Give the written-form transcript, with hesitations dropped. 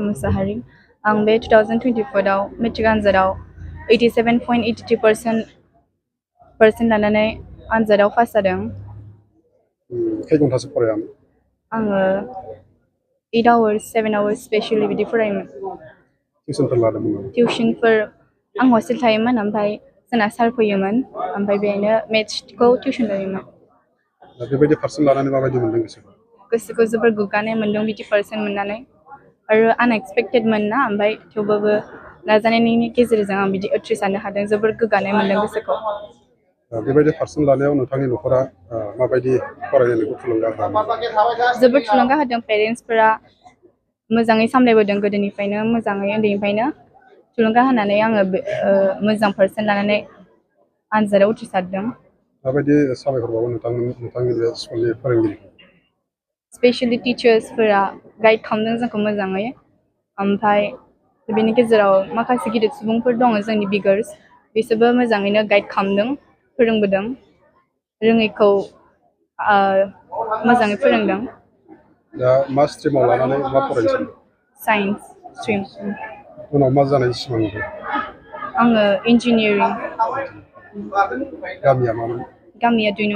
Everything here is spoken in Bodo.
मोसाहारि आं बे 2024 आव मेट्रिक आनजादाव 87.83% लानानै आनजादाव पास जादों। खै घन्टासो फरायामोन? आङो 8 hours 7 hours स्पेशली बिदि फरायोमोन। टिउसनफोर लादोंमोन नामा? टिउसनफोर आं हस्टेल थायोमोन, ओमफ्राय जोंना सार फैयोमोन, ओमफ्राय बेहायनो मेथ्सखौ टिउसन लायोमोन। बेबायदि पार्सेन्ट लानानै माबायदि मोनदों गोसोखौ जोबोर गोग्गानाय मोनदों बिदि पार्सेन्ट मोननानै, आरो आनएक्सपेक्टेडमोन ना, ओमफ्राय थेवबाबो नाजानायनि गेजेरजों आं बिदि उथ्रिसारनो हादों। जोबोर गोग्गानाय मोनदों गोसोखौ। बेबायदि पार्सेन्ट लानायाव नोंथांनि न'खरा माबायदि फरायनायखौ थुलुंगा होदों? जोबोर थुलुंगा होदों। पेरेन्टसफोरा मोजाङै सामलायबोदों, गोदोनिफ्रायनो मोजाङै उन्दैनिफ्रायनो थुलुंगा होनानै आङो मोजां पार्सेन्ट लानानै आनजादाव उथ्रिसारदों। माबायदि साबायखर बावो नोंथांनि बे स्कुलनि फोरोंगिरि? स्पेशली टिचार्सफोरा गाइड खालामदों जोंखौ मोजाङै, ओमफ्राय बेनि गेजेराव माखासे गिदिर सुबुंफोर दङ जोंनि बिगार्स, बिसोरबो मोजाङैनो गाइड खालामदों, फोरोंबोदों, रोङैखौ मोजाङै फोरोंदों। दा मा स्ट्रिमाव लानानै मा फरायनो सानदों? Science stream. उनाव मा जानायनि सिमां नुदों? आङो इन्जिनियारिं। गामिया मामोन? गामिया 2 नं.